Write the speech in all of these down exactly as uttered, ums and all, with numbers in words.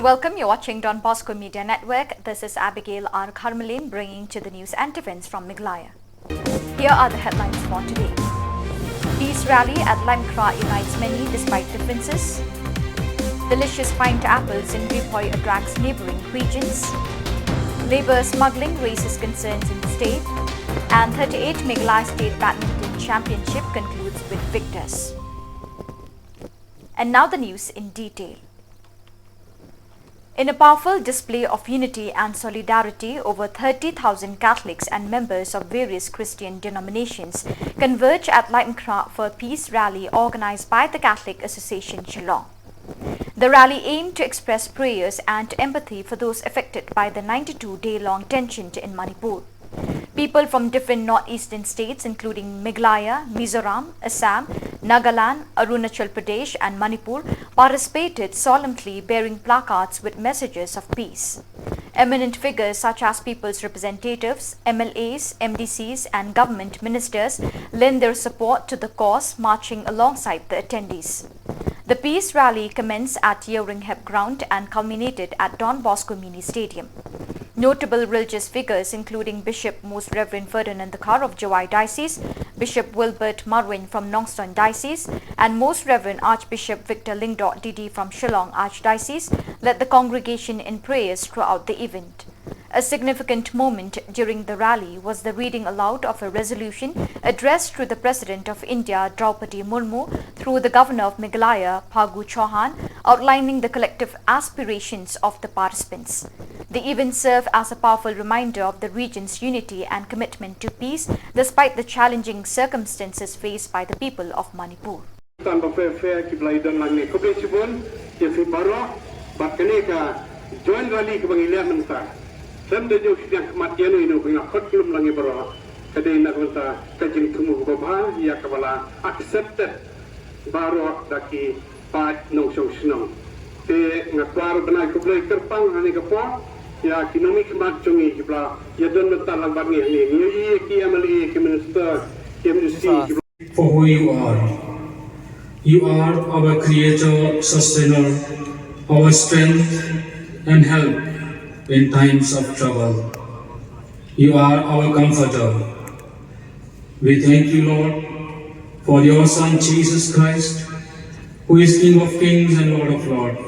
Welcome, you're watching Don Bosco Media Network. This is Abigail R Kharmalen bringing to the news and events from Meghalaya. Here are the headlines for today. Peace rally at Laitumkhrah unites many despite differences. Delicious pineapples in Ri Bhoi attracts neighbouring regions. Labour smuggling raises concerns in the state. And thirty-eighth Meghalaya State Badminton Championship concludes with victors. And now the news in detail. In a powerful display of unity and solidarity, over thirty thousand Catholics and members of various Christian denominations converge at Laitumkhrah for a peace rally organized by the Catholic Association Shillong. The rally aimed to express prayers and empathy for those affected by the ninety-two day long tension in Manipur. People from different northeastern states, including Meghalaya, Mizoram, Assam, Nagaland, Arunachal Pradesh, and Manipur, participated solemnly bearing placards with messages of peace. Eminent figures such as people's representatives, M L As, M D Cs, and government ministers lent their support to the cause, marching alongside the attendees. The peace rally commenced at Yewringhep Ground and culminated at Don Bosco Mini Stadium. Notable religious figures, including Bishop Most Reverend Ferdinand Dkhar of Jowai Diocese, Bishop Wilbert Marwein from Nongstoin Diocese, and Most Reverend Archbishop Victor Lyngdoh D D from Shillong Archdiocese, led the congregation in prayers throughout the event. A significant moment during the rally was the reading aloud of a resolution addressed to the President of India, Draupadi Murmu, through the Governor of Meghalaya, Phagu Chauhan, outlining the collective aspirations of the participants. The event served as a powerful reminder of the region's unity and commitment to peace despite the challenging circumstances faced by the people of Manipur. Tan ba pher pher ki ba la ïadon lang ne, khublei shibun ïa phi baroh. Bad kane ka joint rally kaba ngi leh mynta, khlem da jong shiliang khmat ïano ïano ba ngi la khot khlem lang ïa baroh, ka dei na ka bynta ka jingthmu kaba bha ïa kaba la accepted baroh da ki paid nongshong shnong. Te nga kwah ruh ban ai khublei kyrpang ha kane ka por ïa ki nongmihkhmat jong ngi kiba la ïadon bynta lang bad ngi hangne. Ngi ïohi ïa ki M L A, ki minister, ki M D C, ki For who you are. You are our creator, sustainer, our strength and help in times of trouble. You are our comforter. We thank you, Lord, for your Son, Jesus Christ, who is King of kings and Lord of lords,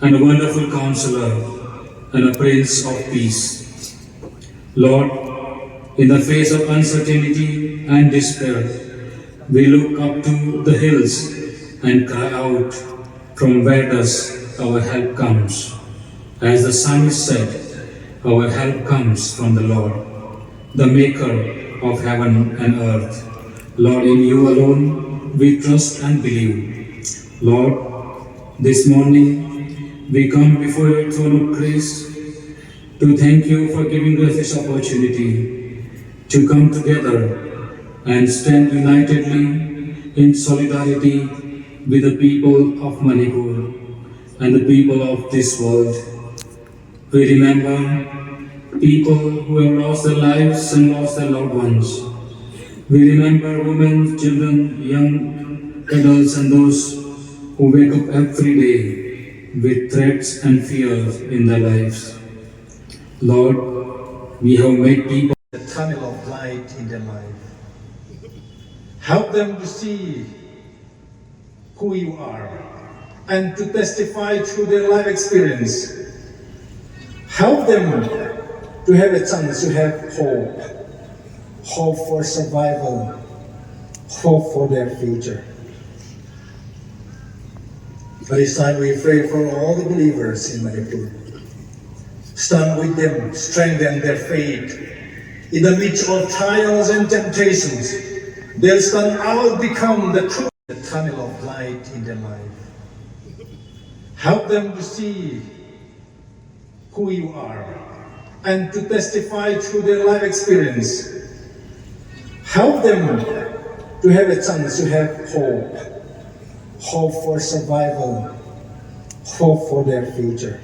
and a wonderful counselor, and a prince of peace. Lord, in the face of uncertainty and despair, we look up to the hills and cry out, from where does our help comes? As the psalmist said, our help comes from the Lord, the maker of heaven and earth. Lord, in you alone we trust and believe. Lord, this morning we come before your throne of grace to thank you for giving us this opportunity to come together and stand unitedly in solidarity with the people of Manipur and the people of this world. We remember people who have lost their lives and lost their loved ones. We remember women, children, young adults, and those who wake up every day with threats and fears in their lives. Lord, we have made people the tunnel of light in their life. Help them to see who you are and to testify through their life experience. Help them to have a chance to have hope, hope for survival, hope for their future. But this time we pray for all the believers in Manipur. Stand with them, strengthen their faith. In the midst of trials and temptations, they'll stand out, become the true the tunnel of light in their life. Help them to see who you are and to testify through their life experience. Help them to have a chance to have hope, hope for survival, hope for their future.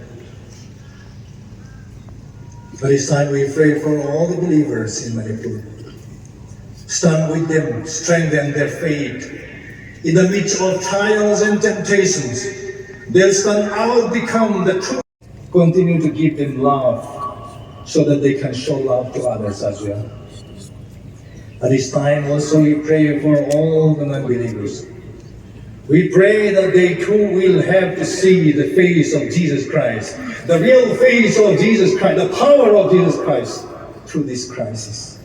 But this time we pray for all the believers in Manipur. Stand with them, strengthen their faith. In the midst of trials and temptations, They'll stand out, become the true. Continue to give them love so that they can show love to others as well. At this time, also, we pray for all the non-believers. We pray that they too will have to see the face of Jesus Christ, the real face of Jesus Christ, the power of Jesus Christ through this crisis.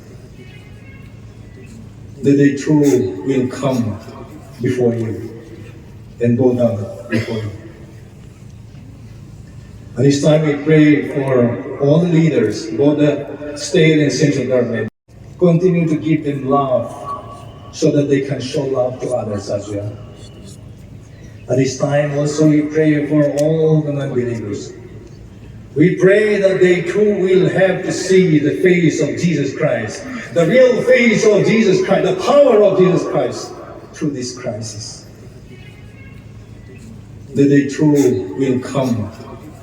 That they too will come before you and bow down before you. And this time we pray for all the leaders, both the state and central government. Continue to give them love so that they can show love to others as well. At this time, also, we pray for all the non-believers. We pray that they too will have to see the face of Jesus Christ, the real face of Jesus Christ, the power of Jesus Christ through this crisis. That they too will come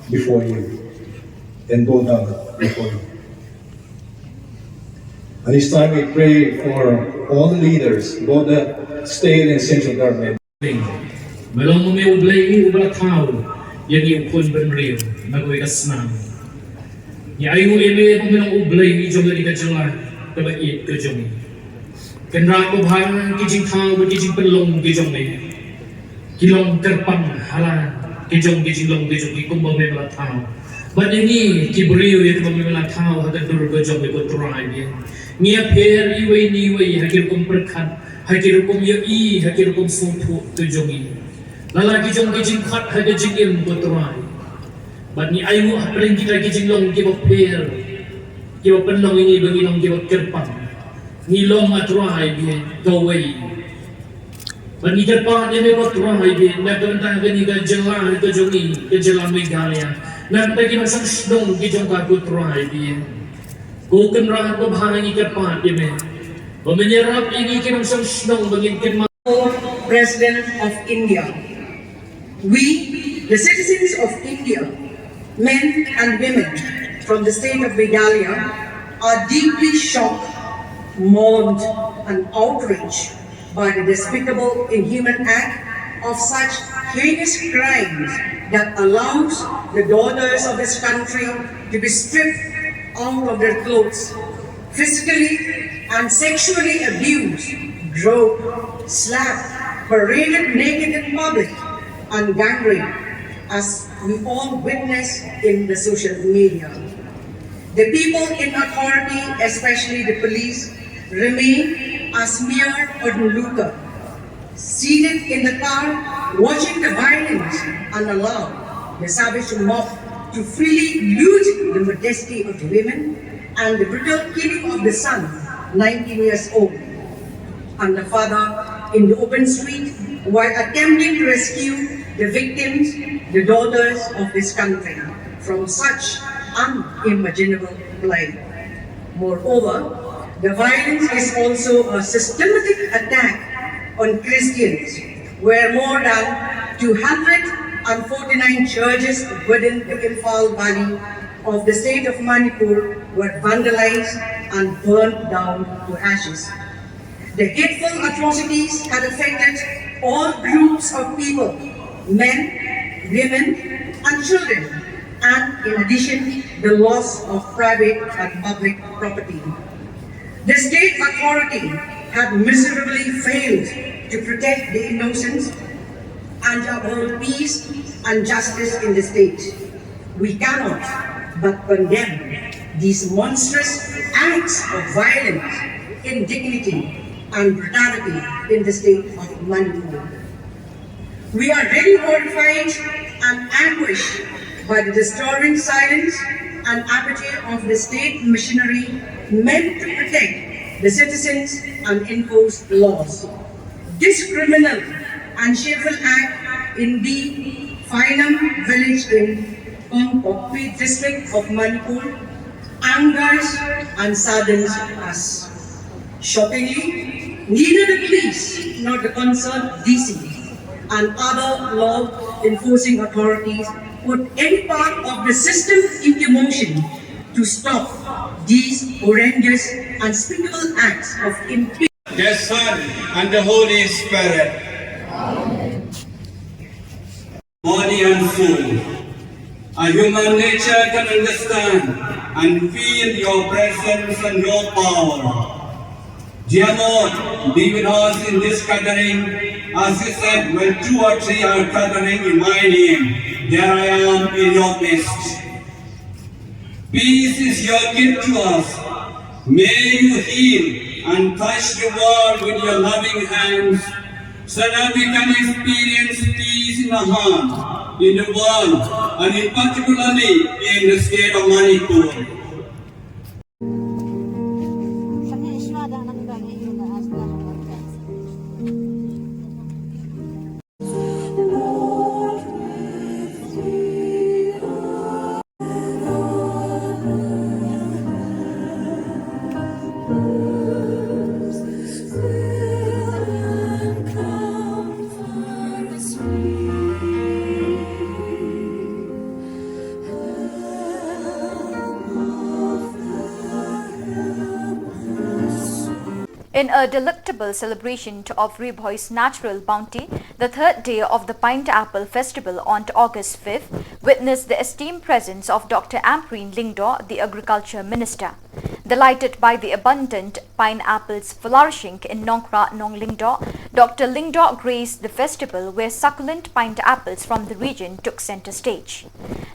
before you and bow down before you. And this time we pray for all the leaders, both the state and central government. Me long me U Blei uba la thaw ïa ngi u khun bynriew na kawei ka snam. Ngi ainguh ïa me ba me long U Blei jong kane ka jylla kaba ïeit ka jong ngi. Kynrad babha, ki jingthaw bad ki jingpynlong ki jong me ki long kyrpang ha la ki jong ki jinglong ki jong ngi kumba me la thaw. Bad ïa ngi ki briew ïa kiba me la thaw ha ka dur ka jong me, ko Trai, biang. Ngi ïapher iwei na iwei ha ki rukom pyrkhat, ha ki rukom ïohi, ha ki rukom sngewthuh ka jong ngi. Lada ki jong ki jingkhot ha ka jingim, ko Trai. Bad ngi ainguh hapdeng kita ki jinglong kiba pher, kiba pynlong ïa ngi ba ngi long kiba kyrpang. Ngi long, ah Trai, biang, kawei. Bad ngi kyrpad ïa me, ko Trai, biang, na ka bynta kane ka jylla ka jong ngi, ka jylla Meghalaya. Na ka bynta ki nongshong shnong ki jong ka, ko Trai, biang. Ko Kynrad babha, ngi kyrpad ïa me ba men ïarap ïa ngi ki nongshong shnong ba ngin kynmaw. President of India. We, the citizens of India, men and women from the state of Meghalaya, are deeply shocked, mourned, and outraged by the despicable, inhuman act of such heinous crimes that allows the daughters of this country to be stripped out of their clothes, physically and sexually abused, groped, slapped, paraded naked in public, and gang raped, as we all witness in the social media. The people in authority, especially the police, remain as mere onlooker, seated in the car, watching the violence and allow the savage mob to freely loot the modesty of the women and the brutal killing of the son, nineteen years old, and the father in the open street while attempting to rescue the victims, the daughters of this country, from such unimaginable plight. Moreover, the violence is also a systematic attack on Christians, where more than two hundred forty-nine churches within the Imphal Valley of the state of Manipur were vandalized and burned down to ashes. The hateful atrocities had affected all groups of people, men, women, and children, and in addition, the loss of private and public property. The state authority had miserably failed to protect the innocents and to uphold peace and justice in the state. We cannot but condemn these monstrous acts of violence, indignity, and brutality in the state of Manipur. We are really horrified and anguished by the disturbing silence and apathy of the state machinery meant to protect the citizens and enforce laws. This criminal and shameful act in the Phainam village in Kongpokpi district of Manipur angers and saddens us. Shockingly, neither the police nor the concerned D C and other law enforcing authorities put any part of the system into motion to stop these horrendous, unspeakable acts of impunity. The Son, and the Holy Spirit. body and soul. A human nature can understand and feel your presence and your power. Dear Lord, be with us in this gathering. As you said, when two or three are gathering in my name, there I am in your midst. Peace is your gift to us. May you heal and touch the world with your loving hands so that we can experience peace in the heart, in the world, and in particularly in the state of Manipur. In a delectable celebration of Ri Bhoi's natural bounty, the third day of the Pineapple Festival on August fifth witnessed the esteemed presence of Doctor Ampareen Lyngdoh, the Agriculture Minister. Delighted by the abundant pineapples flourishing in Nongkrah Nonglyngdoh, Doctor Lyngdoh graced the festival where succulent pineapples from the region took center stage.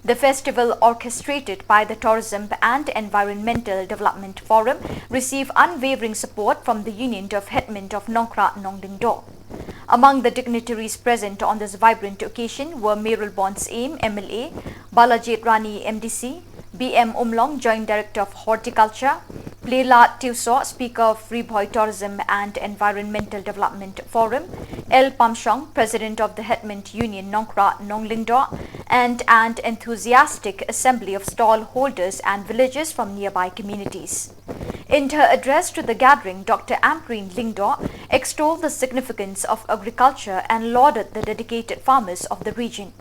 The festival, orchestrated by the Tourism and Environmental Development Forum, received unwavering support from the Union of Headmen of Nongkrah Nonglyngdoh. Among the dignitaries present on this vibrant occasion were Mayralborn Syiem, M L A, Balajied Rani, M D C, B M Umlong, Joint Director of Horticulture, Playlad Tiewsoh, Speaker of Ri Bhoi Tourism and Environmental Development Forum, L Pamshong, President of the Headmen Union Nongkrah Nonglyngdoh, and an enthusiastic assembly of stall holders and villagers from nearby communities. In her address to the gathering, Doctor Ampareen Lyngdoh extolled the significance of agriculture and lauded the dedicated farmers of the region.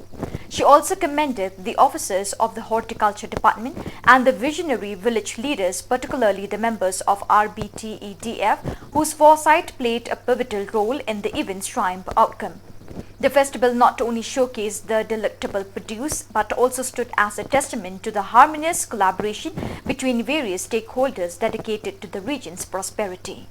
She also commended the officers of the Horticulture Department and the visionary village leaders, particularly the members of R B T E D F, whose foresight played a pivotal role in the event's triumph outcome. The festival not only showcased the delectable produce but also stood as a testament to the harmonious collaboration between various stakeholders dedicated to the region's prosperity.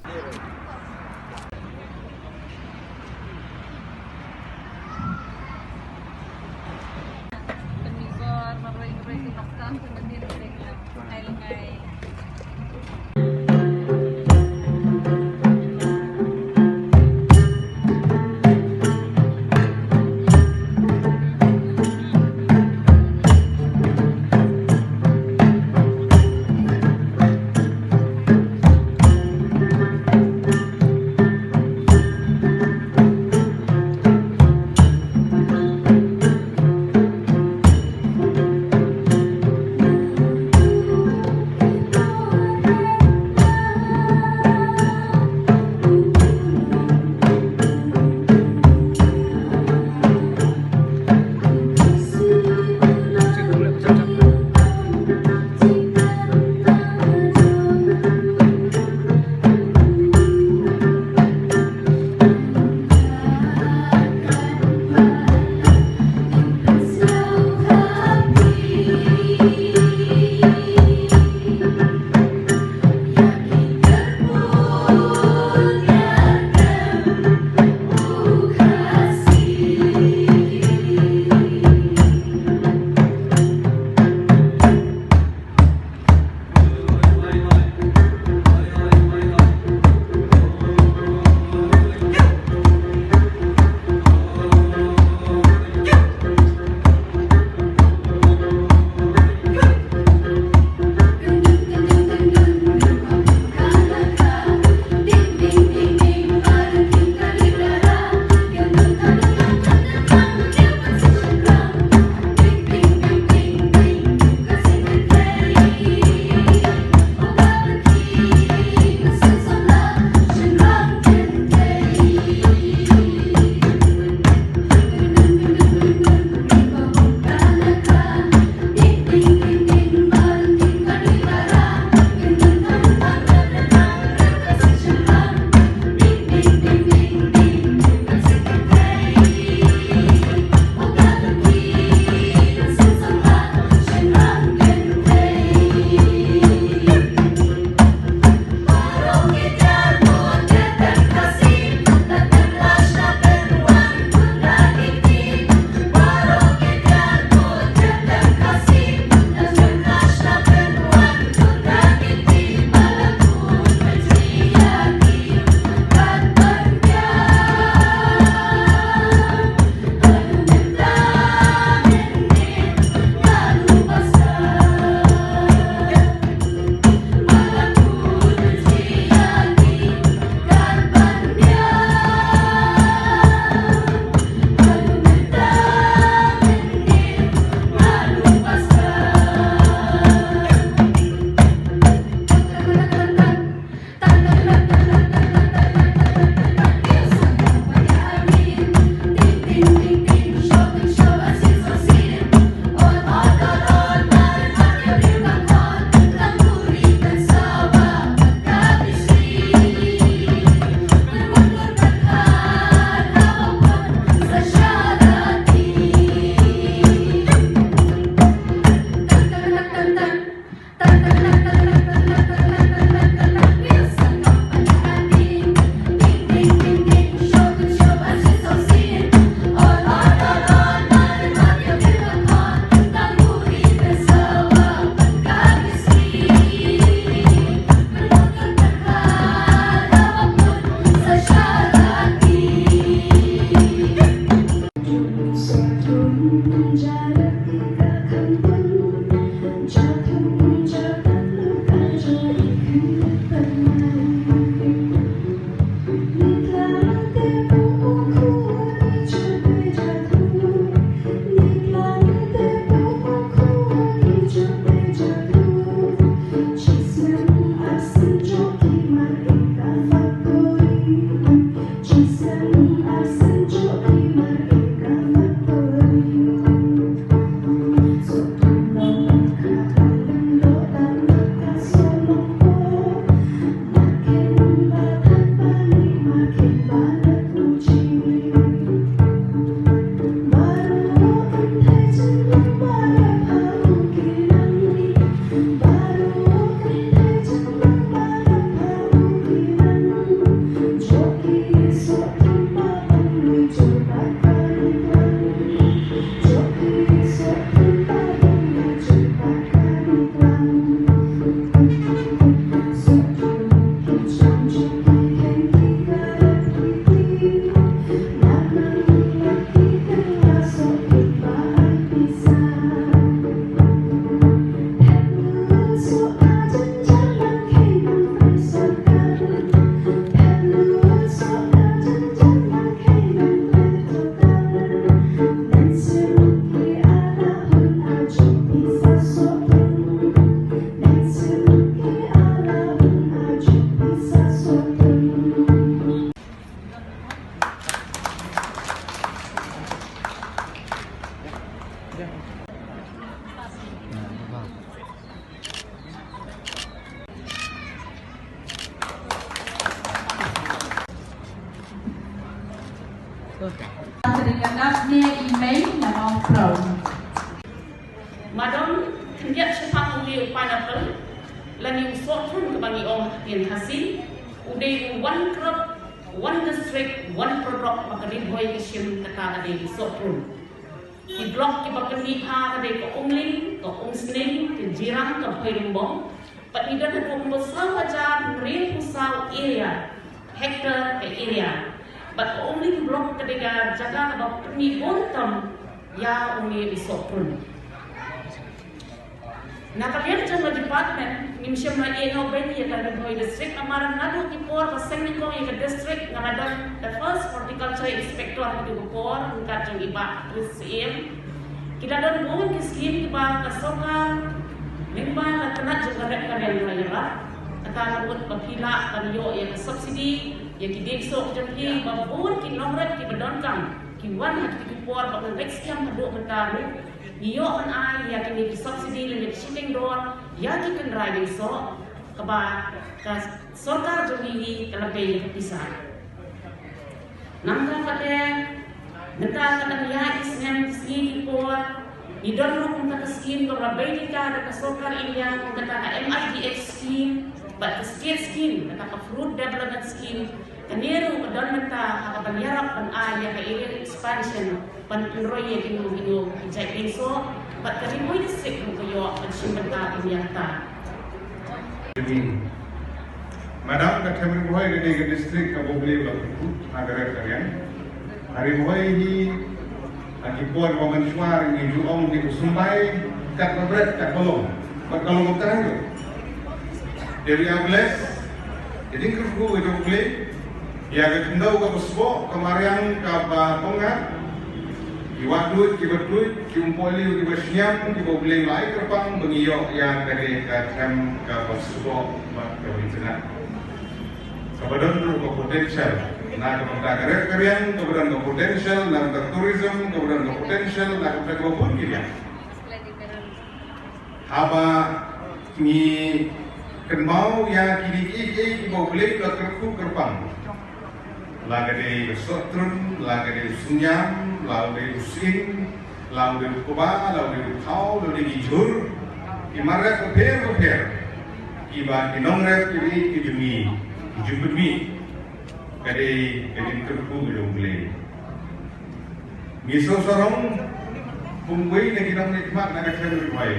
Ka dei ka nap ne i mei na Mawpro. Madam, khyndiat shaphang u mei u pineapple lane u sohtrun kaba ngi ong ha ktien Khasi, u dei u one crop, one district, one product ba ka Ri Bhoi ka shim, kata ka dei u sohtrun. Ki block kiba pynmih ha ka dei ka Umling, ka Umsning, ka Jirang, ka Bhoirymbong. Bad ngi don haduh kumba saw hajar hynriewphew saw area, hectare ka area. Bad ka Umling block ka dei ka jaka kaba pynmih bun tam ïa une u sohtrun. Na ka liang jong ka department ngim shym la ïeh noh beiñ ïa ka Ri Bhoi district, namar naduh ki por ba seng nyngkong ïa ka district nga la don the first horticulture inspector ha kito ki por ryngkat jong i Bah Chris Syiem. Ki la don bun ki scheme kiba ka sorkar lyngba ka tnat jong ka rep ka riang ka la ïarap. Kata ka mut ba phi lah ban ïoh ïa ka subsidy ïa ki diengsoh jong phi, ba bun ki nongrep kiba donkam ki wan ha kito ki por ba ngan leit skhem haduh mynta ruh. Ngi ïoh ban ai ïa kine ki subsidy lane ki shiteng dor ïa ki kynrai diengsoh kaba ka sorkar jong ngi ka la pei ïa ka pisa. Nangta pat te mynta ka dang ïaid ki snem ki sngi ki por, ngi don ruh kumta ka scheme kaba la bei kita da ka sorkar India, kum kata ka M I D H scheme bad ka state scheme, kata ka fruit development scheme. Kane ruh ka don mynta ha kaban ïarap ban ai ïa ka area expansion ban pynroi ïa kino kino ki jait diengsoh bad ka Ri Bhoi district ruh ka ïoh ban shim bynta ïa kata. Madam, ka them Ri Bhoi ka dei ka district kaba U Blei u la kyrkhu ha ka rep ka riang. Ha Ri Bhoi hi ha ki por ba mynshuwa ngi ju ong hi u symbai katba bret katba long bad ka long kumta hi ruh. Dei ruh ïa U Blei, ka jingkyrkhu ka jong U Blei. Ïa ka khyndew kaba sboh, ka mariang kaba pyngngad, ki wahduid kiba tuid, ki umpohliew kiba shngiam, kiba U Blei u la ai kyrpang ba ngi ïoh ïa kane ka them kaba sboh bad kaba itynnad. Kaba don ruh ka potential na ka bynta ka rep ka riang, kaba don ka potential na ka bynta tourism, kaba don ka potential na ka bynta kaba bun ki liang. Haba ngi kynmaw ïa kine kiei kiei kiba U Blei u la kyrkhu kyrpang, la ka dei u sohtrun, la ka dei u synñiam, la u dei u sying, la u dei u kba, la u dei u thaw, la u dei ki jhur, ki mar rep bapher bapher kiba ki nongrep kiba ïeit ki jong ngi ki ju pynmih. Ka dei ka jingkyrkhu ka jong U Blei. Ngi sngewsarong kum uwei na ki nongmihkhmat na ka them Ri Bhoi.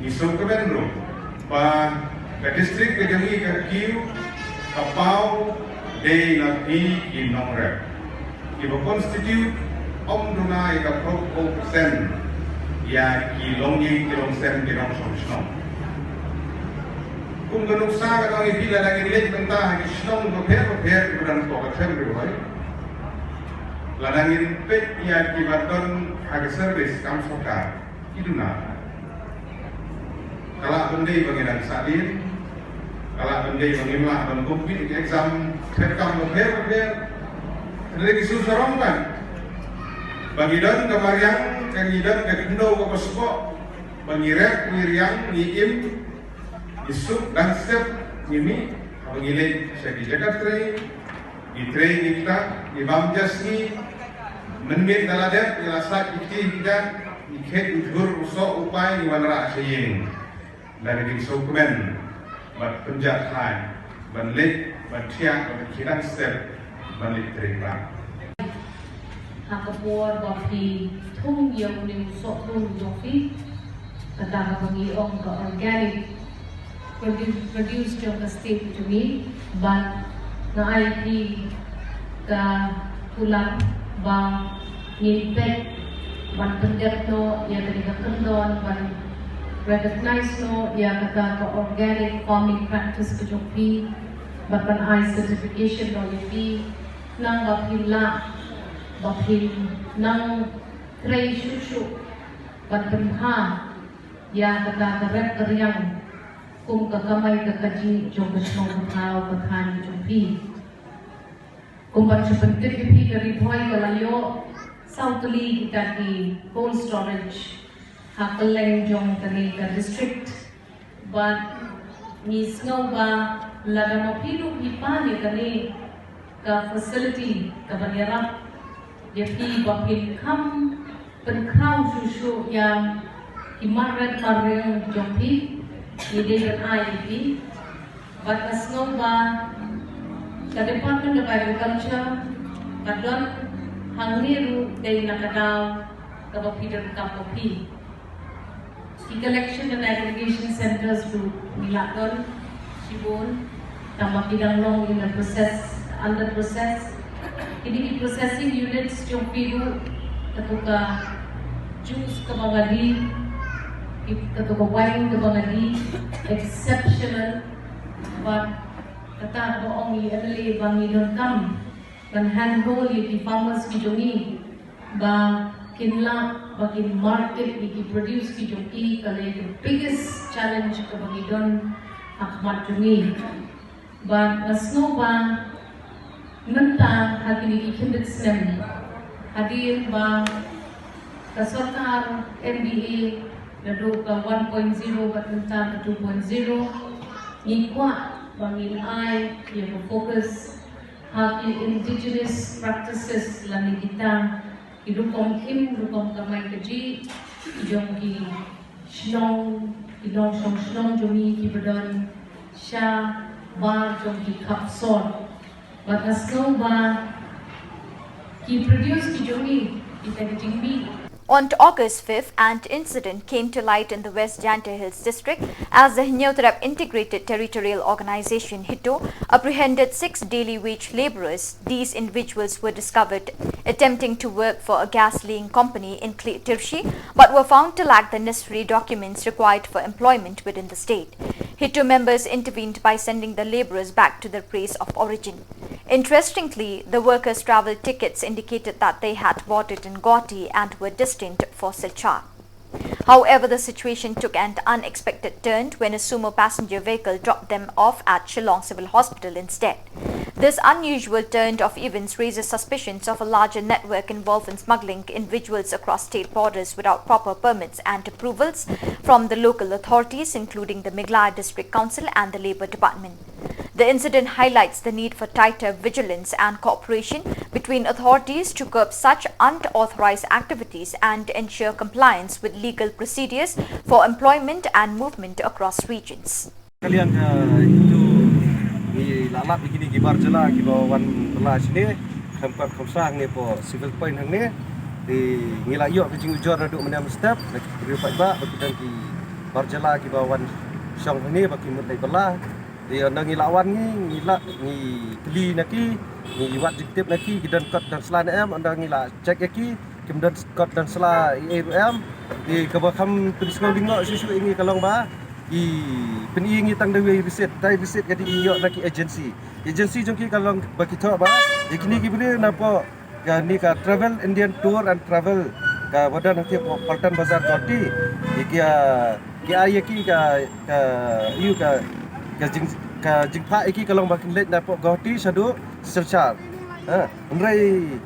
Ngi sngewkmen ruh ba ka district ka jong ngi ka kiew ka paw dei na phi ki nongrep kiba constitute ym duna ïa ka phraphew percent ïa ki longïing ki longsem ki nongshong shnong. Kum ka nuksa ka dang ïa phi, lada ngin leit mynta ha ki shnong bapher bapher kiba don hapoh ka them Ri Bhoi, lada ngin peit ïa kiba don ha ka service kam sorkar, ki duna. Ka lah ban dei ba ngi dang sahdien, ka lah ban dei ba ngim lah ban compete ha ki exam treikam bapher bapher. Hynrei ngi sngewsarong ban ba ngi don ka mariang, ka ngi don ka khyndew kaba sboh ba ngi rep, ngi riang, ngi im, ngi suk dang step, ngi mih. Haba ngi leit sha ki jaka trei, ngi trei, ngi ktah, ngi bam ja sngi. Mynmiet da la dep ngi la sait ki kti ki jait, ngi khet u jhur u soh u pai, ngi wanrah sha ïing. Da ka jingsngewkmen bad pynjah thait ban leit ban thiah ban khie dang step ban leit trei pat. Ha ka por ba phi thung ïa une u sohtrun jong phi, kata kaba ngi ong ka organic produ-, produce jong ka state jong ngi, bad nga ai phi ka kulap ba ngin peit ban pyndep noh ïa kane ka kyndon, ban recognize noh ïa kata ka organic farming practice ka jong phi, bad ban ai certification noh ïa phi, khnang ba phin lah ba phin nang trei shuh shuh ban pynbha ïa kata ka rep ka riang kum ka kamai ka kajih jong ka shnong ka thaw ka thaiñ jong phi. Kumba shu pyntip ïa phi, ka Ri Bhoi ka la ïoh saw tylli kita ki cold storage ha kylleng jong kane ka district. Bad ngi sngew ba lada ma phi ruh phi pan ïa kane Ka facility ka ban ïarap ïa phi ba phin kham pynkhraw shuh shuh ïa ki marret marriang jong phi, ngi dei ban ai ïa phi. Bad nga sngew ba ka Department of Agriculture ka don hangne ruh dei na ka daw kaba phi donkam ba phi. Ki collection and aggregation centers ruh ngi la don shibun, tangba ki dang long in the process, under process. Kine ki processing units jong phi ruh, kato ka juice kaba nga die, ki- kato ka wine kaba nga die, exceptional. Bad kata kaba ong i M L A ba ngi donkam ban handhold ïa ki farmers ki jong ngi ba kin lah ba kin market ïa ki produce ki jong ki, ka dei ka biggest challenge kaba ngi don ha khmat jong ngi. Bad nga sngew ba mynta ha kine ki khyndiat snem, hadien ba ka sorkar M D A naduh ka one point zero bad mynta ka two point zero, ngi kwah ba ngin ai ïa ka focus ha ki indigenous practices lane kita ki rukom im, rukom kamai kajih jong ki shnong, ki nongshong shnong jong ngi kiba don shabar jong ki khap sor. Bad nga sngew ba ki produce ki jong ngi, kita ki jingmih. On August fifth, an incident came to light in the West Jaintia Hills district as the Hynñiewtrep Integrated Territorial Organization, HITO, apprehended six daily wage laborers. These individuals were discovered attempting to work for a gas laying company in Khliehtyrshi, but were found to lack the necessary documents required for employment within the state. HITO members intervened by sending the laborers back to their place of origin. Interestingly, the workers' travel tickets indicated that they had bought it in Guwahati and were destined for Silchar. However, the situation took an unexpected turn when a sumo passenger vehicle dropped them off at Shillong Civil Hospital instead. This unusual turn of events raises suspicions of a larger network involved in smuggling individuals across state borders without proper permits and approvals from the local authorities, including the Meghalaya District Council and the Labour Department. The incident highlights the need for tighter vigilance and cooperation between authorities to curb such unauthorized activities and ensure compliance with legal procedures for employment and movement across regions. Ka liang ka itu ngi la lap ïa kine ki bar jylla kiba wan bylla shane, kham kot kham sah hangne hapoh Civil Point hangne. Te ngi la ïoh ka jingujor naduh mynne mynstep na ki briew paidbah ba ki don ki bar jylla kiba wan shong hangne ba ki mut leit bylla. Te ynda ngi la wan ngi, ngi la ngi kylli na ki, ngi wad jingtip na ki, ki don kot don sla ne em, ynda ngi la check ïa ki, kim don kot don sla ei ei ruh em. Te kaba kham pynsngew lyngngoh shuh shuh ïa ngi ka long ba ki pyni ïa ngi tang da wei receipt, tai receipt ka dei ïoh na ki agency. Agency jong ki ka long ba ki thoh ba ïa kine ki briew napoh kane ka Travel Indian Tour and Travel kaba don hangne hapoh Paltan Bazar Guwahati. Ïa ki, ah, ki ai ïa ki ka, ka, ïa ka, ka jing, ka jingphah ïa ki ka long ba kin leit napoh Guwahati shaduh Silchar. Ha, hynrei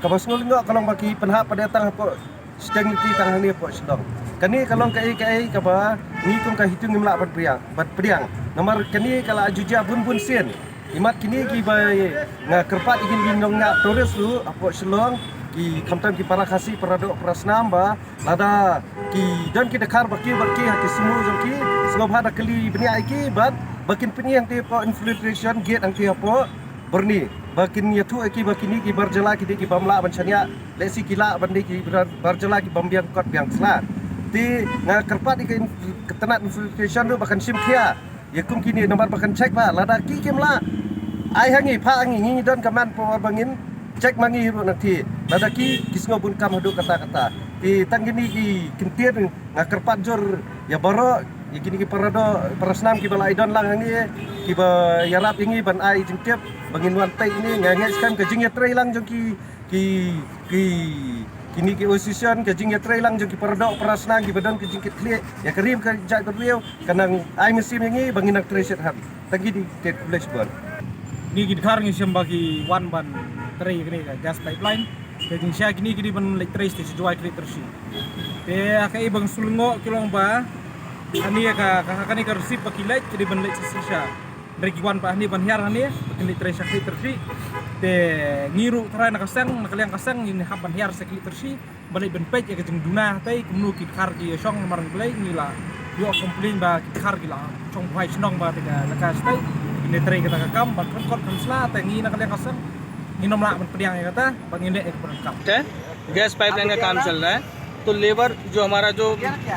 kaba sngew lyngngoh ka long ba ki pynhap pat de tang hapoh shiteng lynti tang hangne hapoh Shillong. Kane ka long kaei kaei kaba ngi kum ka HITO ngim lah ban pdiang, ban pdiang. Namar kane ka la ju jia bun bun sien. Imat kine kiba nga kyrpad ïa kine ki nongñiah tourist ruh hapoh Shillong, ki khamtam ki para Khasi, para doh, para snam, ba lada ki don ki dkhar bad ki, bad ki ha ki sumo jong ki, sngewbha da kylli bniah ïa ki bad ba kin pyni hangtei hapoh infiltration gate hangtei hapoh Byrni, ba kin ïathuh ïa ki ba kine ki bar jylla ki dei ki bym lah ban shaniah, lehse ki lah ban dei ki bar, bar jylla ki bym biang kot biang sla. Te nga kyrpad ïa ka inf-, ka tnat infiltration ruh ba kan shim khia ïa kum kine namar ba kan check ba lada ki kim lah, ai ha ngi, phah ha ngi, ngi don ka manpower ba ngin check ma ngi ruh nangtei. Lada ki, ki sngew bun kam haduh katta katta. Te tang kine ki ktien nga kyrpad jur ïa baroh, ïa kine ki para doh, para snam kiba la ïadon lang hangne, kiba ïarap ïa ngi ban ai jingtip ba ngin wan tei ïa kine. Nga ngeit skhem ka jingïatrei lang jong ki, ki, ki, kine ki association, ka jingïatrei lang jong ki para doh, para snam kiba don ka jingkitkhlieh ïa ka ri ka jaitbynriew, kan nang ai mynsiem ïa ngi ba ngin nang trei shitrhem. Tang kine, khublei shibun. Kine ki dkhar ngi shem ba ki wan ban trei ïa kane ka gas pipeline. Ka jingshisha kine ki dei ban leit trei sha Jowai, Khliehtyrshi. Te ha kaei ba nga shu lyngngoh ka long ba kane ka, ka, kane ka receipt ba ki leit ki dei ban leit sha Silchar. Hynrei ki wan pat hangne ban hiar hangne, ba kin leit trei sha Khliehtyrshi. Te ngi ruh tharai na ka seng, na ka liang ka seng, ngin hap ban hiar sha Khliehtyrshi. Ban leit ban peit ïa ka jingduna hatei, kumno ki dkhar ki ïashong namar ngi Blei, ngi la ïoh complain ba ki dkhar ki la shong buhai shnong ba te ka la ka shatei. Ngin trei kata ka kam, ban khot khot khamsla, te ngi na ka liang ka seng. Ngin ym lah ban pdiang ïa kata, ban ngin leh ïa ka kam. है, गैस पाइपलाइन का काम चल रहा है, तो लेबर जो हमारा जो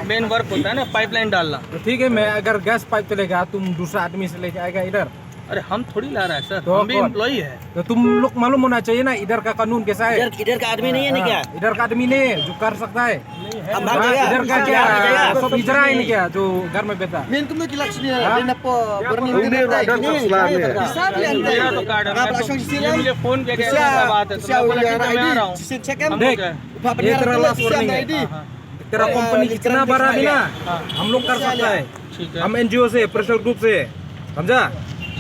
मेन वर्क होता है ना, पाइपलाइन डालना। तो ठीक है, मैं अगर गैस पाइप चलेगा, तुम दूसरा आदमी से लेके आएगा इधर। अरे, हम थोड़ी ला रहा है सर, तो हम भी कौन? एम्प्लॉई है। तो तुम लोग मालूम होना चाहिए ना, इधर का कानून कैसा है। इधर, इधर का आदमी नहीं है ना हाँ, क्या? इधर का आदमी नहीं है जो कर सकता है। हम भाग हाँ, गया। इधर का क्या? क्या? सब इजरा है ना क्या जो घर में बैठा? Main kami kilak sini, हाँ? Dia nak apa? Berani Ini dia nak ada tak? Islam ni. Islam ni. Dia tu kadang Apa tu langsung dia sini? Dia phone dia Bisa, kata bawa tu. Bisa Dia kata ulian main I D. Orang. Sisi check kan? Dek, Apa ये benar तेरा tu? लास्ट Bisa वार्निंग है। I D. तेरा कंपनी जितना बड़ा भी ना, हम लोग कर सकता है। ठीक है। हम एनजीओ से, प्रेशर ग्रुप से, समझा?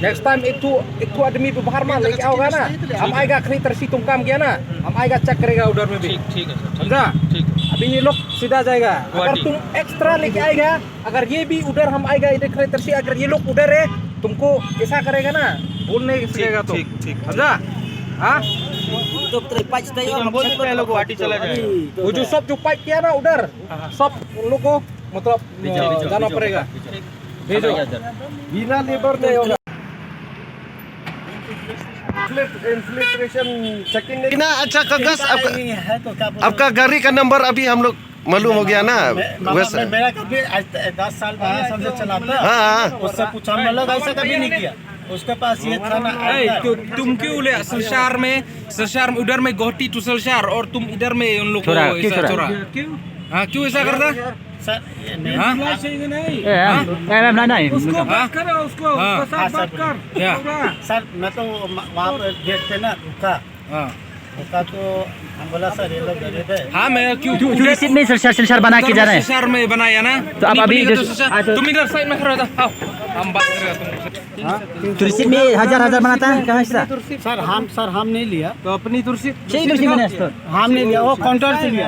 नेक्स्ट टाइम एक ठो, एक ठो आदमी भी बाहर में लेके आओगा ना, हम आएगा, खरीद तरसी तुम काम किया ना, हम आएगा, चेक करेगा उधर में भी। ठीक, ठीक है सर, ठीक। समझा? ठीक है। अभी ये लोग सीधा जाएगा। अगर गुवाहाटी। तुम एक्स्ट्रा लेके आएगा, अगर ये भी उधर हम आएगा, इधर खरीद तरसी, अगर ये लोग उधर है, तुमको ऐसा करेगा ना, बोल नहीं ठीक, सकेगा तुम। ठीक, ठीक। समझा? हाँ? तो तेरे पाँच ठीक, हम बोल देते हैं, लोग गुवाहाटी चला जाएगा। वो जो सब जो पाइप किया ना उधर, हाँ, हाँ। सब उन लोग को मतलब, भेजो, अ, भेजो, जाना भेजो, पड़ेगा। भेजो। भेजो। बिना लेबर नहीं होगा। इन्फ्लिट-, इन्फिल्ट्रेशन चेकिंग नहीं। ना, अच्छा, कागज आपका, ये है तो क्या बोलते आपका हैं? गाड़ी का नंबर अभी हम लोग मालूम हो गया ना? मैं, मामा, वैसे। मैं, मेरा कभी आज त-, दस साल, बारह साल से चलाता। हाँ, हाँ। उससे पूछा, हम लोग ऐसा कभी नहीं किया। उसके पास ये था ना, ए, आई कार्ड। तु-, तुम क्यों ले सिलचर में, सिलचर में, उधर में गुवाहाटी to सिलचर और तुम इधर में उन लोग को छोरा, क्यों ऐसा छोरा? छोरा? क्यों? हाँ, क्यों ऐसा करता? सर, ये नहीं। हाँ? ए, हाँ? नहीं, नहीं, नहीं, नहीं। उसको हाँ? बात करो, उसको, हाँ। उसके साथ हाँ, बात सर। कर। क्या? होगा। सर, मैं तो म-, वहाँ पर गेट पे ना रुका। हाँ। रुका तो हम बोला, "सर, ये लोग गरीब है।" हाँ, मैं क्यों तू, तू उधर रिसीट में सिलचर, सिलचर बना के उधर जा रहे हैं। सिलचर में बनाया ना। तो आप अपनी अभी कंपनी का इधर तो सिलचर, हाँ, तो तुम इधर साइड में खड़ा हो जाओ। आओ, हम बात करेगा तुमसे। हाँ? तो रिसीट में हजार, हजार बनाता है, कहाँ से? सर, हम, सर, हम नहीं लिया। तो अपनी रिसीट सही रिसीट मैंने तो। हम नहीं लिया, वो काउंटर से लिया।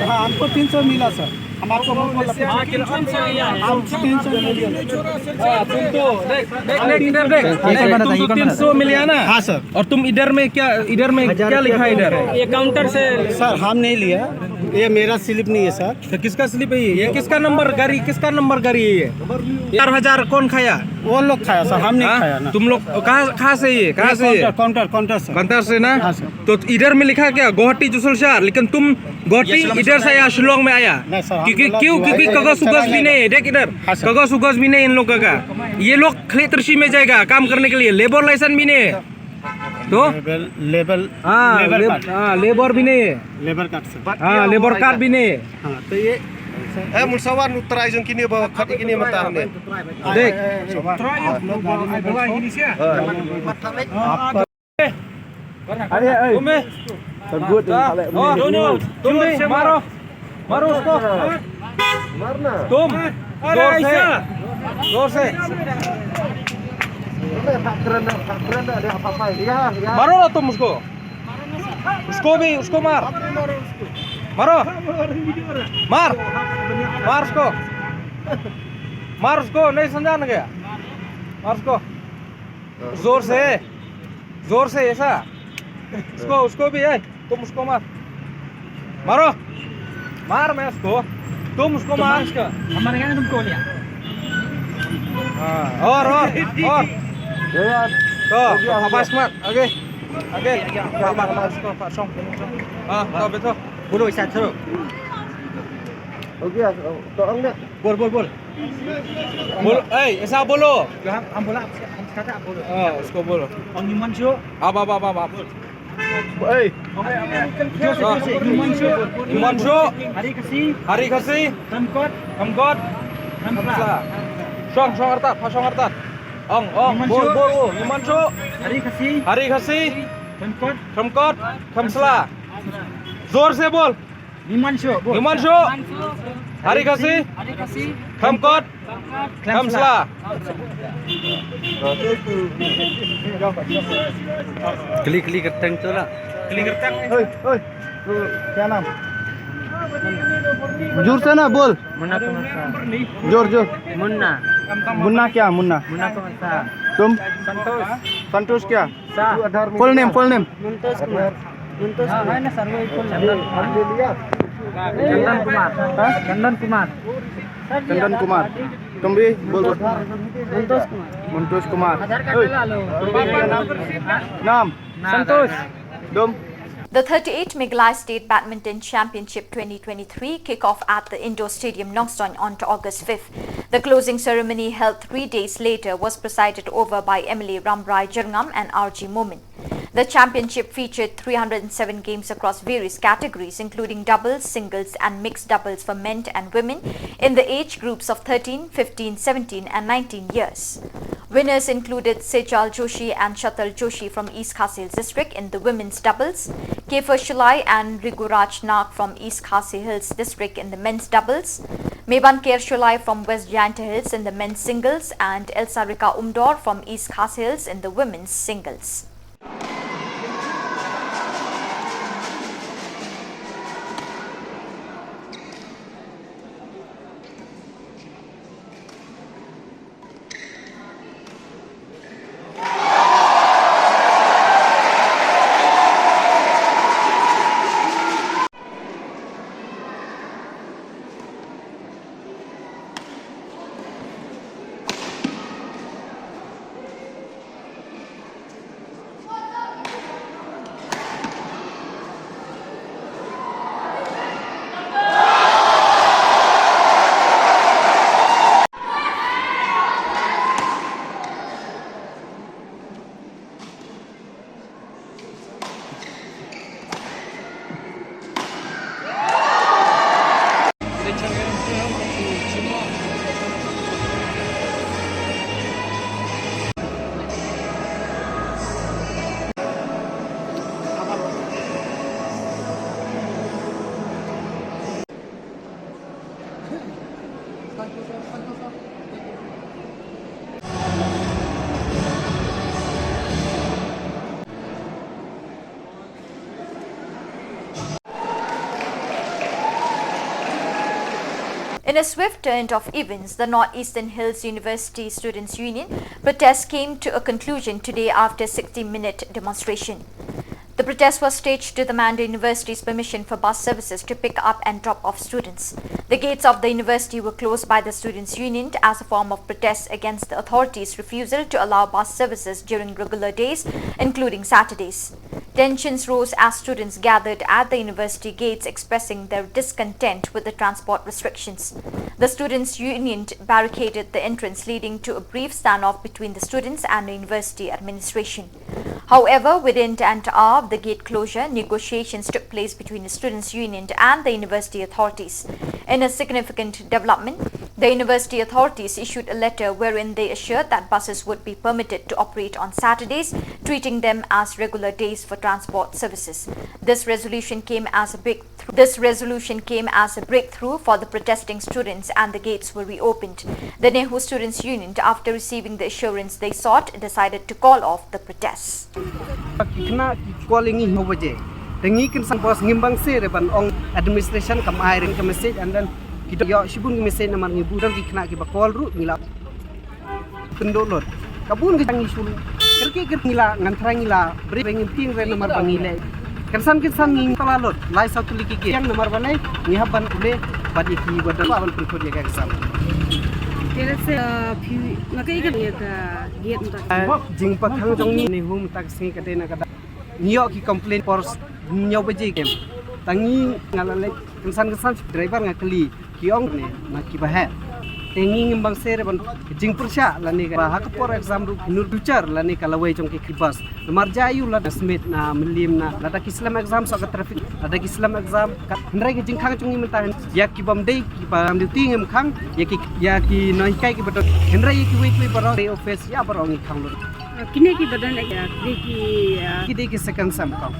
हाँ, हमको तीन सौ मिला सर। हम आपको बोल बोल रहे हैं। हाँ, तीन सौ मिला। हाँ, तुम तो, देख, देख, देख, इधर देख। ये कौन बना था? तुम ये तो कौन बना था? तीन सौ मिला ना? हाँ सर। और तुम इधर में क्या, इधर में क्या लिखा है इधर? ये काउंटर से। सर, हम नहीं लिया, ये मेरा स्लिप नहीं है सर। तो किसका स्लिप है ये? ये किसका नंबर गाड़ी, किसका नंबर गाड़ी है ये? चार हजार कौन खाया? वो लोग खाया सर, हम नहीं हाँ? खाया ना। तुम लोग कहाँ, कहाँ से ये? कहाँ ये से ये? काउंटर, काउंटर, काउंटर सर। काउंटर से ना? हाँ सर। तो इधर में लिखा क्या गुवाहाटी to सिलचर, लेकिन तुम गुवाहाटी ये शिलोंग इधर से से आया, शिलोंग में आया? नहीं सर, हम क्योंकि, लोग क्यों? क्योंकि गुवाहाटी कागज उगज भी नहीं है। देख इधर, हाँ सर। कागज उगज भी नहीं इन लोगों का। ये लोग खलीतरशी में जाएगा काम करने के लिए, लेबर लाइसेंस भी नहीं है। तो? लेबर, लेबर, हाँ, लेबर लेब-, कार्ड। हाँ, लेबर भी नहीं है। लेबर कार्ड सर। हाँ, लेबर कार्ड भी नहीं है। हाँ, तो ये ए, mulsawan nu trai jong kine ba khot kine mynta ne. देख। ए, ए, ए, आप लोग गाड़ी में बैठो। हाँ। अरे, ए। तुम भी। तो गुड, हाँ। तुम भी, तुम भी, मारो। मारो उसको। मारना। तुम, अरे, जोर से, ऐसा। जोर से। अरे, भाग करना, भाग करना, अरे, आप, आप, या, या। मारो ना तुम उसको। उसको भी, उसको मार। मारो। मार। मार उसको। मार उसको, नहीं समझा ना क्या? मार उसको। जोर से। जोर से ऐसा। उसको, उसको भी, ए, तुम उसको मार। मारो। मार मैं उसको। तुम उसको मार। हमारे यहाँ तुमको लिया। हाँ, और, और, और। तो, हो गया, हो गया। आवाज मत, आगे, आगे। मार, मार, मार उसको, मार, सॉन्ग, सॉन्ग। हाँ, तो बैठो। बोलो, ऐसा करो। हो गया, तो अंग ने। बोल, बोल, बोल। बोलो, ए, ऐसा बोलो। जो हम, हम बोला, हम सिखाते हैं, आप बोलो। हाँ, उसको बोलो। और निमांशु। आप, आप, आप, आप, आप। ए। जोर से, जोर से। निमांशु। निमांशु। हरी खसी। हरी खसी। खमकट। खमकट। खमसला। खमसला। Song, song artat, pa song artat. Ong, ong, निमांशु। बोल, बोल, बोल। निमांशु। हरी खसी। हरी खसी। खमकट। खमकट। खमसला। जोर से बोल। निमांशु, बोल। निमांशु। हरी खसी। हरी खसी। खमकट। खमसला। Kli, kli kerteng tu lah. Kli kerteng. ओए, ओए, तो क्या नाम? जोर से ना बोल। मुन्ना कुमार शाह। जोर, जोर। मुन्ना। मुन्ना क्या? मुन्ना। मुन्ना कुमार शाह। तुम? संतोष। संतोष क्या? शाह। फुल नेम, फुल नेम। मुंतोष कुमार। मुंतोष कुमार। चंदन कुमार। हाँ? चंदन कुमार। चंदन कुमार। तुम भी बोल, बोल। मुंतोष कुमार। मुंतोष कुमार। ओए, तुम भी क्या नाम? नाम? संतोष। तुम? The thirty-eight Meghalaya State Badminton Championship twenty twenty-three kick off at the Indoor Stadium, Nongstoin, on August fifth. The closing ceremony, held three days later, was presided over by M L A Ramrai Jyrngam and R G Momin. The championship featured three hundred and seven games across various categories, including doubles, singles, and mixed doubles for men and women in the age groups of thirteen, fifteen, seventeen, and nineteen years. Winners included Sejal Joshi and Shatal Joshi from East Khasi Hills District in the women's doubles, Kefer Shalai and Riguraj Nag from East Khasi Hills District in the men's doubles, Mebanker Shalai from West Jaintia Hills in the men's singles, and Elsarika Umdor from East Khasi Hills in the women's singles. In a swift turn of events, the North Eastern Hills University Students' Union protest came to a conclusion today after sixty-minute demonstration. The protest was staged to demand the university's permission for bus services to pick up and drop off students. The gates of the university were closed by the Students' Union as a form of protest against the authorities' refusal to allow bus services during regular days, including Saturdays. Tensions rose as students gathered at the university gates expressing their discontent with the transport restrictions. The Students' Union barricaded the entrance, leading to a brief standoff between the students and the university administration. However, within an hour of the gate closure, negotiations took place between the Students' Union and the university authorities. In a significant development, the university authorities issued a letter wherein they assured that buses would be permitted to operate on Saturdays, treating them as regular days for transport services. This resolution came as a breakthrough. This resolution came as a breakthrough for the protesting students and the gates were reopened. The NEHU Students' Union, after receiving the assurance they sought, decided to call off the protests. Ki khynnah ki call ïa ngi hynñiew baje. Te ngi kynsan bos ngim bang seh re ban ong administration kam ai re ka message, and then ki dang ïoh shibun ki message namar ngi bun ki khynnah kiba call ruh ngi la kynduh lut. Ka bun ka jang ngi shu kyrkieh kyrkieh ngi la ngan trai ngi la bri re ngim tieng re namar ba ngi leh. Kynsan kynsan ngi tala lut lai saw tylli ki gate namar ba ne ngi hap ban pule bad ïa kiba don ban pynkut ïa ka exam. Kene se, uh, phi, nga ka ikan ïa ka gate mynta. Jingpyrkhat jong ngi NEHU mynta ka sngi ka dei na ka da. Ngi ïoh ki complain por hynñiew baje kem. Tang ngi nga la leh kynsan kynsan driver nga kylli ki ong ne na kiba heh. Te ngi ngim bang seh re ban jingpyrshah lane ka ba ha ka por exam ruh ki nud future lane ka lawei jong ki ki bus. Namar jia ïa u la da smet na mylliem na lada ki slem exam sa ka traffic lada ki slem exam ka hynrei ka jingkhang jong ngi mynta ïa ki bym dei ki ba ram duty ngim khang ïa ki ïa ki nonghikai kiba don hynrei ïa kiwei kiwei baroh dei office ïa baroh ngi khang lut. Kine kiba don ïa kine ki, ah, ki dei ki second sem kong.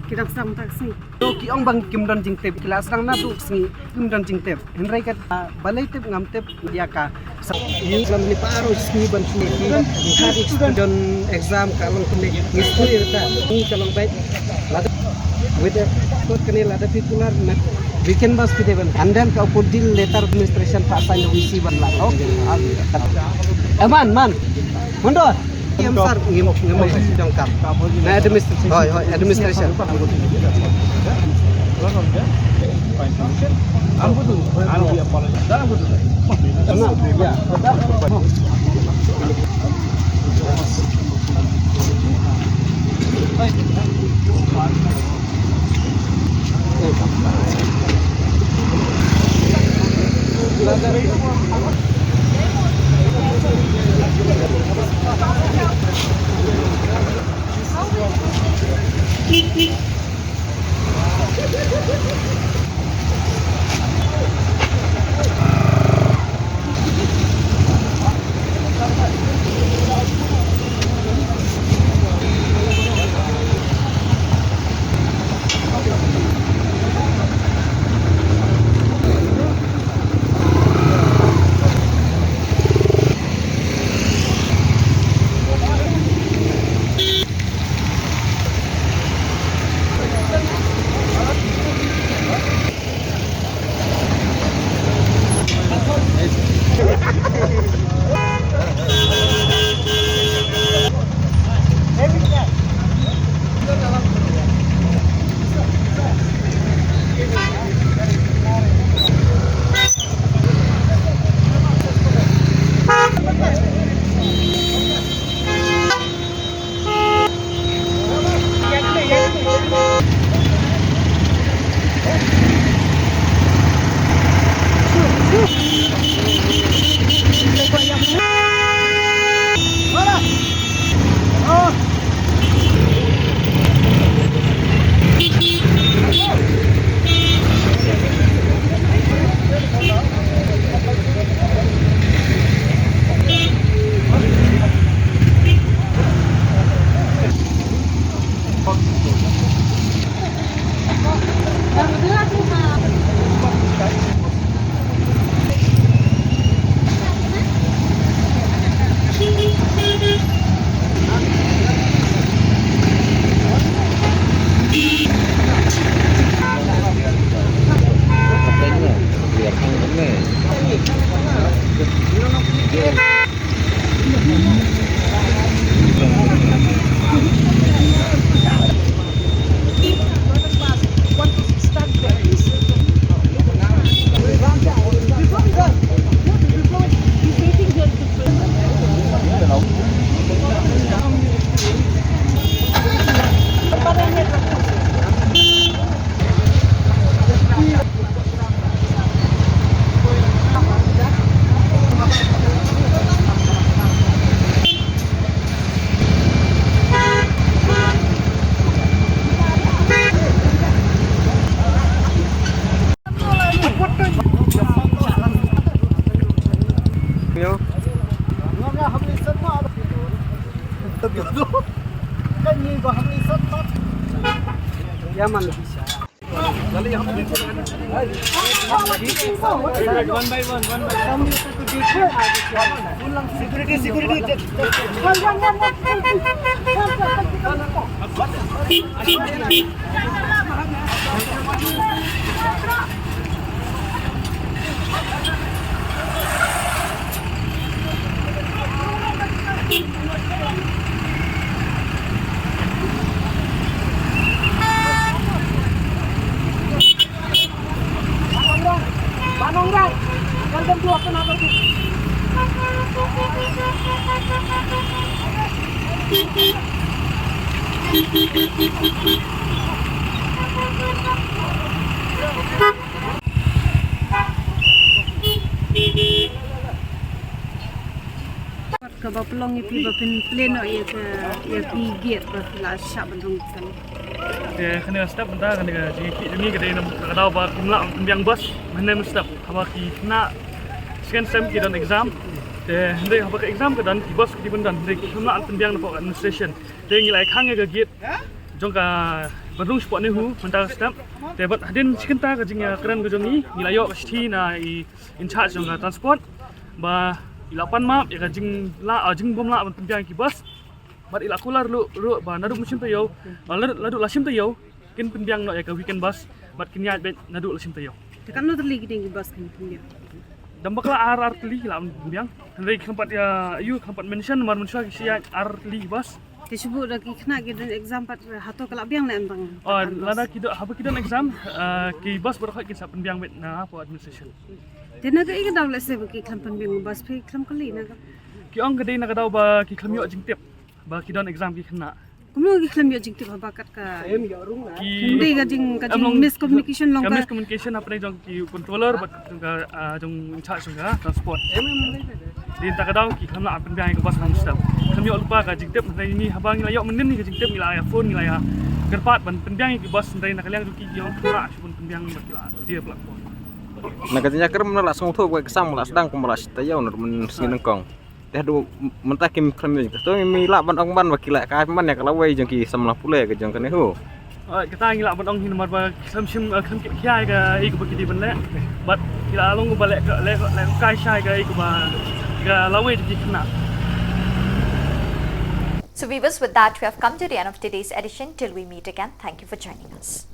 Ki dang sem tak sngi. To ki ong bang kim don jingtip ki la sdang naduh sngi kim don jingtip. Hynrei ka, ah, balei tip ngam tip ïa ka. Sa ïa ngam ni paro sngi ban shu ki ka ki student exam ka long kine ngi shu ïa ta ngi ka long bai. Lada With the court kane lada phi kular na weekend bus phi dei ban. And then ka put deal letter administration pha sign V C ban la. Okay. Eh, man, man. Mundur. Em sir, ngim, ngim jong ka. Na administration. Hoi, hoi, administration. Kaba pynlong ïa phi ba phin plie noh ïa ka, ïa ki gate ba phi la shah ban rung kan. Te kane ka step mynta kane ka jingïakhih jong ngi ka dei na ka daw ba kim lah ban pynbiang bus mynhynne mynstep haba ki khynnah second sem ki don exam. Te hynrei haba ka exam ka don ki bus ki ban don hynrei kim lah ban pynbiang napoh administration. Te ngi la ïa khang ïa ka gate jong ka ban rung shapoh NEHU mynta ka step. Te bad hadien shi kynta ka jingïakren ka jong ngi ngi la ïoh ka shithi na i in charge jong ka transport ba i la pan map ïa ka jinglah, ah, jingbym lah ban pynbiang ki bus. Bad i la kular ruh, ruh ba naduh mynshim taïew, ba naduh, naduh la shim taïew Kin pynbiang noh ïa ka weekend bus bad kin ïaid beit naduh la shim taïew. Te katno tylli ki dei ki bus kin pynbiang? Dang bakla ar ar tylli ki la pynbiang. Hynrei khlem pat ïa, ïa khlem pat mention namar mynshuwa ki shu ïaid ar tylli ki bus. Te shu buh da ki khynnah ki don exam pat, hato ka la biang ne em tang? Oh, lada ki don, haba ki don exam, eh, ki bus baroh kin sa pynbiang beit na hapoh administration. Te na kaei ka daw lehse ba ki khlem pynbiang bus, phi khlem kylli na ka? Ki ong ka dei na ka daw ba ki khlem ïoh jingtip ba ki don exam ki khynnah. Kumno ki khlem ïoh jingtip haba kat ka, ki dei ka jing, ka jing miscommunication long ka, miscommunication hapdeng jong ki controller bad jong ka, ah, jong in charge jong ka transport. Dei na ka daw ki khlem lah pynbiang ïa ka bus long step. Khlem ïoh lypa ka jingtip, hynrei ngi haba ngi la ïoh mynnin ïa ka jingtip ngi la ïa phone, ngi la ïa kyrpad ban pynbiang ïa ki bus, hynrei na ka liang jong ki ki ong khlem lah shuh ban pynbiang bad ki la tiar platform. Na ka jingïakren mynta la sngewthuh ba ka exam la sdang kumba la shi taïew na mynta sngi nyngkong. Te haduh mynta kim khlem ïoh jingtip. To ngi lah ban ong ban ba ki la ka man ïa ka lawei jong ki samla pule ka jong kane ho. Eh, kata ngi lah ban ong hi namar ba ki khlem shim, eh, khlem kit khia ïa kaei kaba ki dei ban leh. Bad ki la long ba leh ka, leh ka, leh ka kai shai kaei kaba ka lawei jong ki khynnah. So viewers, with that, we have come to the end of today's edition. Till we meet again, thank you for joining us.